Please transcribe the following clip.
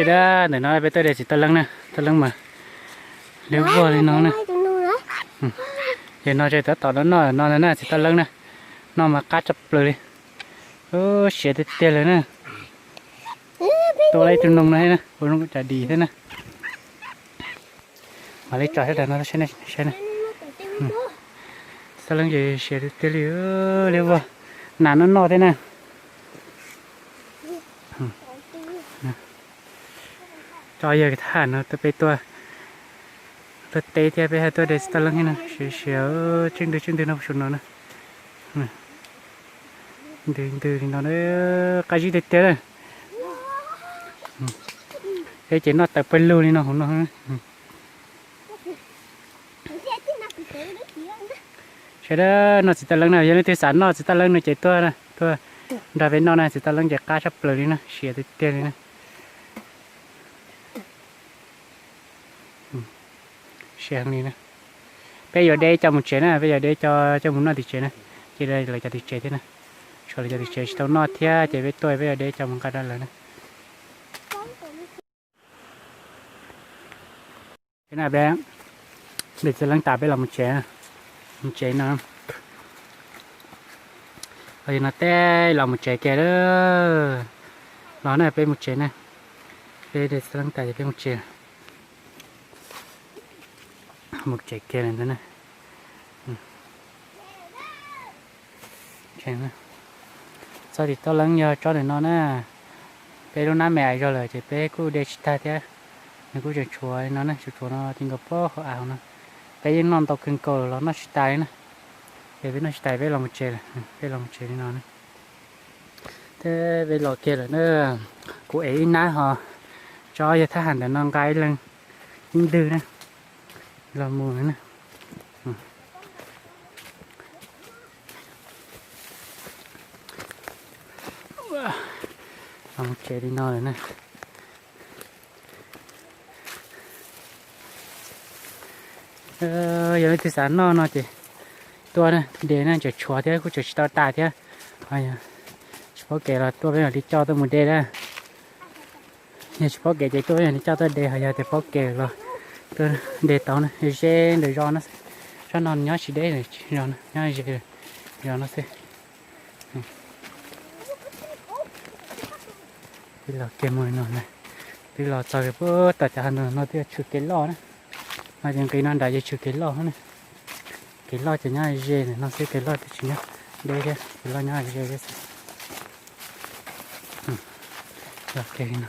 Ntawm no peb tuaj de txiv toj leeb na, toj leeb mas liab vog li no na. Ces no ces tab tom noj no na, txiv toj leeb na, noj mas qab tshaj plaws li. Siav tiag tiag li na. Tua tau ib tug noog no thiab na, ua zoo cas dim thiab na. Mam li tso sab nraud no saib na. Txiv toj leeb ces siav tiag tiag li, liab vog, nas noj noj thiab na. Cov yawg thab ham no tuaj, peb tuaj, tuaj teb thiab peb haj tuaj de txiv toj leeb thiab na, siav siav tswj ntws tswj ntws no, sum no na. Ntws ntws li no, qab zib tiag tiag na. Peb ces noj tawm pawg lug li no hauv no. Sawv daws noj txiv toj leeb na, yog leej twg xav noj txiv toj leeb no ces tuaj, tuaj nrog peb noj na, txiv toj leeb ces qab tshaj plaws li na, siav tiag tiag li na. Siav heev li na. Peb yuav de coj mus tsev na, peb yuav de coj mus noj tim tsev na, cia lawv cov tim tsev thiab na. Tshuav lawv cov tim tsev tsis tau noj thiab ces peb tuaj peb yuav de coj mus nqa rau lawv na. Peb na peb de txiv leeb tas peb los mus tsev, mus tsev no. Yog no teb los mus tsev kiag lawm. Los na peb mus tsev na, peb de txiv leeb tas ces peb mus tsev, mus tsev kiag lawm ntag na. Txoj tim toj leeb yog tsob ntawm no na. Peb lub hnab me ais zog lawm ces peb kuj de tsis tag thiab. Nws kuj tseem tshuav li no na, tshuav tshuav no ti nkaus pob hauv av no. Peb yeej noj ntau kawg nkaus los noj tsis tas li na. Ces peb noj tsis tas peb los mus tsev lawm, peb los mus tsev li no na. Thiab peb los kiag lawm na, kuv ev ib hnab ho tsob yawg thab ham ntawm no nqa ib leeg ib ntwg na, los mus na. Los mus tsev li no lawm na. Yog leej twg xav noj no ces tuaj na, de na, tseem tshuav thiab kuj tseem tsis tau tas thiab. Tsis paub kev los tuaj peb mam li coj tuaj mus de na. Yog tsis paub kev ces tuaj peb mam li coj tuaj de, ho yog tias paub kev los tuaj de tau na, ze ntawm zos no xwb. Tsob no nyob tsis deb, nyob ze zos no xwb. Peb los kiag mus no na, peb los txog puag tom cov hav ntoo no twb yog tshwm kev loj na. No ces nqis no nram ces tshwm kev loj na. Kev loj ces nyob ze no xwb, kev loj twb tsis nyob deb thiab, kev loj nyob ze thiab xwb. Los kiag li no,